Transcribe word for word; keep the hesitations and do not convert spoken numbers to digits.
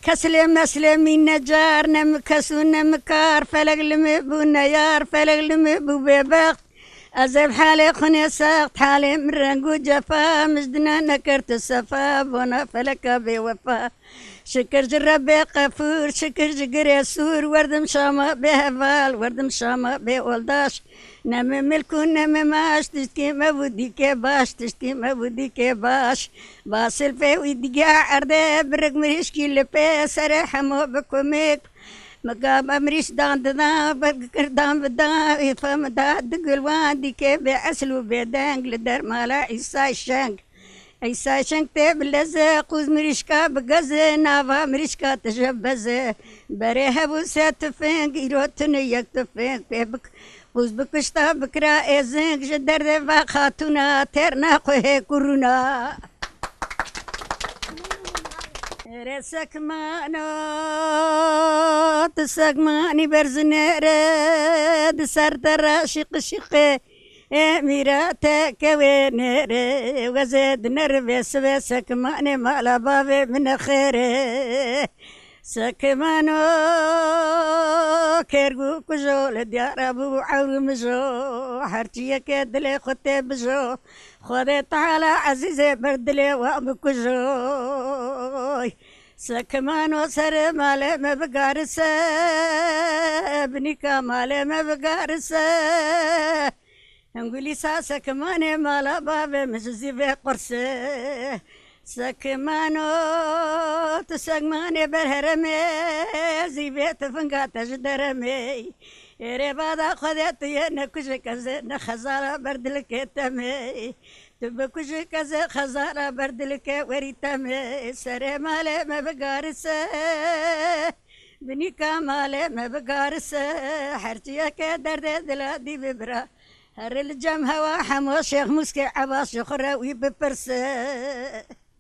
Keslê meslê mî necar, ne mi kes û ne mi kar, felek li me bû neyar, felek li me bû bêbext. Ez ê bi halê xwe nê sext, halê min reng û cefa, mij dine nekir tu sefa, bona feleka bêwefa. Şikir ji Rebbê qefûr, şikir ji girê sûr, werdim Şama bê heval, werdim Şama bê oldaş. Ne me milk û ne me maş, tiştî me bû dîkê baş, tiştî me bû dîkê baş. Basilfê wî digê erdê, birik mirîşkî li pê, serê hemo bi kumik. Mika me mirîş dan dida, bergikir dan bida, îfa me da di gul wan dîkê bê esil û bê deng li dermala Îsay Şeng. Eysa şeng tê bi leze, qûz mirîşka bi geze, nava mirîşka tije beze. Berê hebû se tufeng, îro tune yek tufeng. Pê bik, qûz bikuşta bikira êzing, ji derdê va xatûna, têr naxuhê kurûna. Ere sekmano, tu sekmanî berzinere, di ser te ra şiqi şiqi. Ê mîra te kewê nêrê, wezê dinerivê sivê sekmanê mala bavê min e xêrê. Sekmano kêrgû kujo li diyara bû ewrû mijo. Her çiyekê dilê xwe tê bijo. Xwedê Teala ezîzê ber dilê wan bikujoy. Sekmano serê malê me bigarise, binîka malê me bigarise. Hingulîsa sekimanê mala bavê min ji zîvê qurse. Sekimano, tu sekmanê ber heremê, zîvê tifinga te ji deremê. Êrê bada Xwedê tu yê ne kujik ez ê ne xezala ber dilikê temê. Tu bi kujik ez ê xezala ber dilikê werî temê. Serê malê me bigarise, binîka malê me bigarise. Her çiyekê derdê dila dî bibira. Here li cem hewa hemo Şêx Mûskê Ebas ji xwe re wî bipirse.